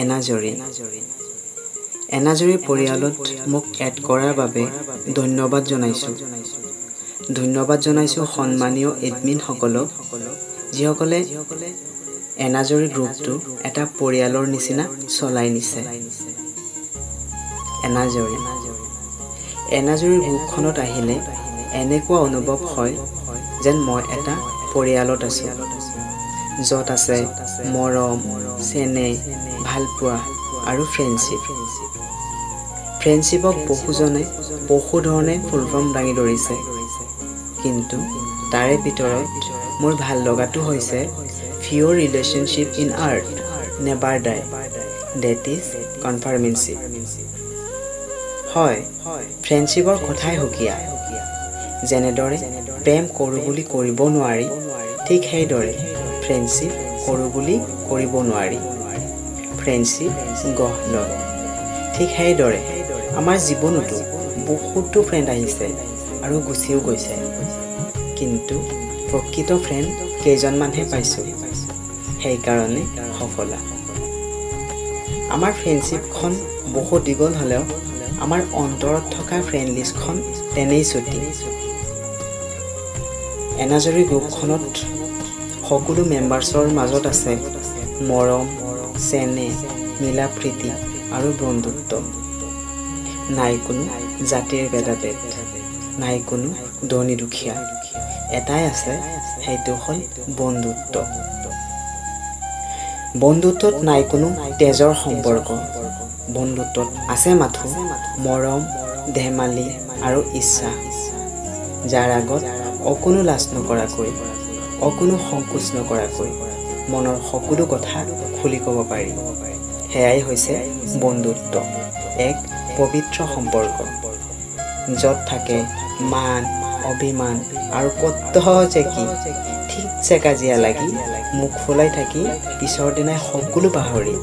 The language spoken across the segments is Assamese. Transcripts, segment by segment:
এনাজৰী। এনাজৰী পৰিয়ালত মোক এড কৰাৰ বাবে ধন্যবাদ জনাইছোঁ। ধন্যবাদ জনাইছোঁ সন্মানীয় এডমিনসকলক, যিসকলে এনাজৰী গ্ৰুপটো এটা পৰিয়ালৰ নিচিনা চলাই নিছে। এনাজৰী, এনাজৰী গ্ৰুপখনত আহিলে এনেকুৱা অনুভৱ হয় যেন মই এটা পৰিয়ালত আছোঁ, য'ত আছে মৰম, চেনেহ, ভালপোৱা আৰু ফ্ৰেণ্ডশ্বিপ। ফ্ৰেণ্ডশ্বিপক বহুজনে বহু ধৰণে ফুল ফৰ্ম দাঙি ধৰিছে, কিন্তু তাৰে ভিতৰত মোৰ ভাল লগাটো হৈছে "Pure relationship in earth never die, that is companionship." হয়, ফ্ৰেণ্ডশ্বিপৰ কথাই সুকীয়া। যেনেদৰে প্ৰেম কৰোঁ বুলি কৰিব নোৱাৰি, ঠিক সেইদৰে ফ্ৰেণ্ডশ্বিপ কৰোঁ বুলি কৰিব নোৱাৰি। ফ্ৰেণ্ডশ্বিপ গঢ় লয়। ঠিক সেইদৰে আমাৰ জীৱনতো বহুতো ফ্ৰেণ্ড আহিছে আৰু গুচিও গৈছে, কিন্তু প্ৰকৃত ফ্ৰেণ্ড কেইজনমানহে পাইছোঁ, সেইকাৰণে সফলা। আমাৰ ফ্ৰেণ্ডশ্বিপখন বহুত দীঘল হ'লেও আমাৰ অন্তৰত থকা ফ্ৰেণ্ড লিষ্টখন তেনেই চুটি। এনাজৰী গ্ৰুপখনত সকলো মেম্বাৰ্ছৰ মাজত আছে মৰম, চেনেহ, মিলা প্ৰীতি আৰু বন্ধুত্ব। নাই কোনো জাতিৰ ভেদাভেদ, নাই কোনো ধনী দুখীয়া। এটাই আছে, সেইটো হ'ল বন্ধুত্ব। বন্ধুত্বত নাই কোনো তেজৰ সম্পৰ্ক। বন্ধুত্বত আছে মাথোঁ মৰম, ধেমালি আৰু ইচ্ছা, যাৰ আগত অকণো লাজ নকৰাকৈ, অকণো সংকোচ নকৰাকৈ মনৰ সকলো কথা খুলি ক'ব পাৰি। সেয়াই হৈছে বন্ধুত্ব, এক পবিত্ৰ সম্পৰ্ক, য'ত থাকে মান অভিমান আৰু কত যে কি। ঠিকছে কাজিয়া লাগি মুখ ফুলাই থাকি পিছৰ দিনাই সকলো পাহৰি,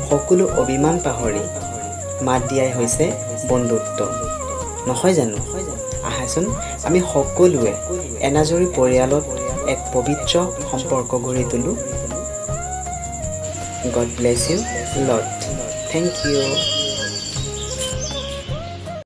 সকলো অভিমান পাহৰি মাত দিয়াই হৈছে বন্ধুত্ব, নহয় জানো? আহাচোন, আমি সকলোৱে এনাজৰী পৰিয়ালত এক পবিত্ৰ সম্পৰ্ক গঢ়ি তোলোঁ। God bless you lot. Thank you.